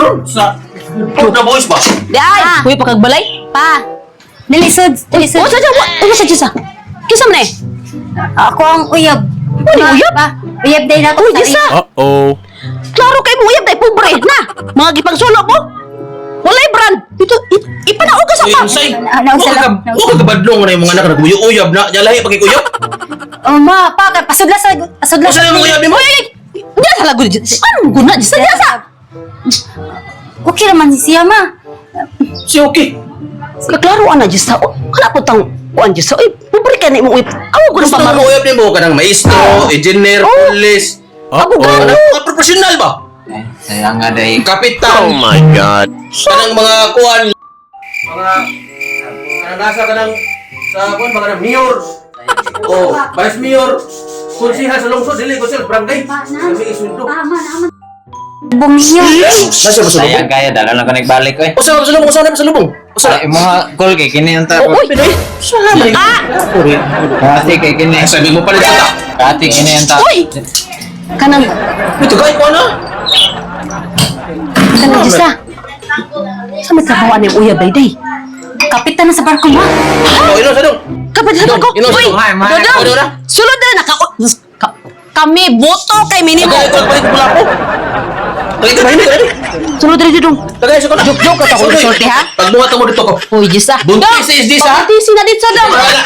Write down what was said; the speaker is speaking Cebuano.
ron. Sa Pag na boys ba? Di ay, Ah. huy pagbalay. Pa. Dali sud, dali sud. Oh, sa sa, wa sa sa. Kinsa man eh? Ako ang uyab. Ano, Ma, uyab? Pa, uyab day na ako. Uy, Jessa. Uh-oh. Klaro kay mo uyab dai pobre na. Mga gipangsulo mo. Walay brand. Dito ipanaog ka sa Uy, pa. unsay? Na- nausa Wa ka lang, wa ka kabadlong na yung mga anak naguyuyab na. Nya lahi pagkikuyab. Oh, ma, pa, kay pasudla sa pasudla. Usa na imong uyab nimo? Uy, uy, uy. Diya sa lagod. Anong guna? Diya sa diya sa. Okay raman siya, ma. Si okay. Kaklaro ana diya sa. Oh, kana po tang kuan diya sa. Uy, pobre ka na imong uyab. Awa ko ng Gusto na pamaro. uyab nimo kanang maestro, engineer, Oh. police. Abogado. Kanang mga professional ba? Ay, sayang nga day. Kapitan. Oh my God. Kanang mga kuan, mga kanang nasa kanang sa kuan ba kanang mayor. Oh, vice mayor, konsehal sa lungsod dili konsehal barangay. Kami isweldo. Bumiyo. Nasa ba sa Sayang lubong? kaya dala lang ko nagbalik oy. Usa ba sa lubong? Usa na ba sa lubong? Usa. Ay, mga goal kay kini ang ta. Oh, uy. Usa man. Ah! Kati kay kini. Sabi mo pa rin ta. Kati kini ang ta. Uy! Kanang Ito kay ko na. kanang diya sa. Sa may trabaho ani uyab day day. Kapitan na sa barko, ma. Oh, ino sa dong. Kapit sa ko. Ino, Uy, ino. May, may. Dodong. Ino na. Sulod na naka kami boto kay minimo. Tagay ko balik pula ko. Tagay ko balik ko. Sulod diri dodong. Tagay sa ko na. Joke, joke ka sa akong sulti, ha? Pagbuhat mo dito ko. Uy, Jessa. Buntis is this, ha? Buntis na dito, dong. Wala.